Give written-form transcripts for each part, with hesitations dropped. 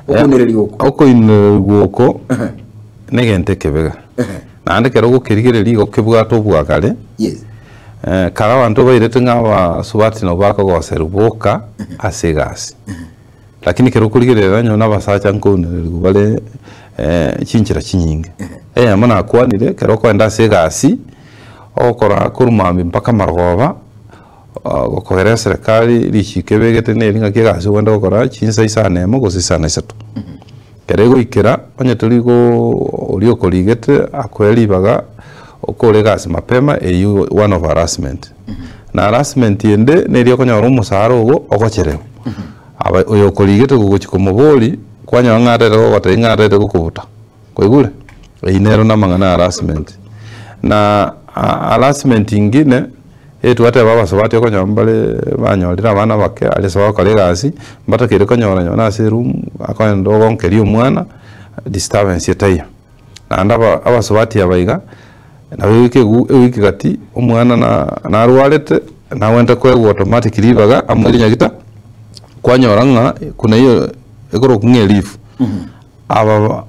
Okounererigwa oko. Okoinererigwa oko negento ekebega. Naende ekero ogokerigereria igo kebwate obwagare, Yes. kare abanto bairete ng'a abasubati nabo bakogoserwa boka ase egasi. Lakini ekero okorigereria onye na abasacha nkounererigwa bare chinchera chinyinge. Eyemo nakwanire, ekero okoenda ase egasi, ogokora korwa mambia mpaka marogoba, gokogera eserekari richiko ebegete neri ng'aki egasi ogende gokora chinsa isano emo gose isano isato. Ekero egoikera onye tori go oria okorigete akoe ribaga okore egasi mapema eywo one of harassment. Na harassment ende neri okonyora omosara ogo ogocherewa. Aba oyo okorigete gogochia komoboria kwanyora ng'a arere gogotebia ng'a arere gokobuta. Kwaigure? Eyio nero namang'ana ya harassment. Na harassment ingine, etwateba abasubati okonyora mbare banyorire abana abake aria ase bagokora egasi, mbatakeire konyora nonye na ase eroom, akogenda ogonkeria omwana, disturbance etaiyo. Naende aba abasubati aba iga, nabo ewiki egu ewiki gati, omwana na narwarete, nagwenerete koegwa automatic ribaga amoire nyagita, kwanyora ng'a kuna hiyo ekorokwa ng'a elifu. Aba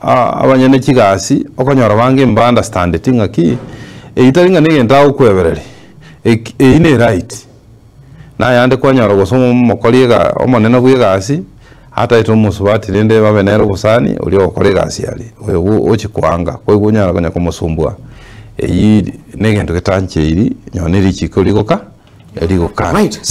abanyene chigasi okonyora bange mba understandeti ng'aki, eyio tari ng'a negento agokwebereria, eki eyio ne right. Nayande kwanyora gose omokori ega omonene bwa egasi, ataete omosubati rende babe nere obosani oria ogokora egasi aria, oyo ochi koanga, koigwa onyara konya komosumbua. Eyio negento getancheiri, nonye ne richiko rigoka rigokana. Right.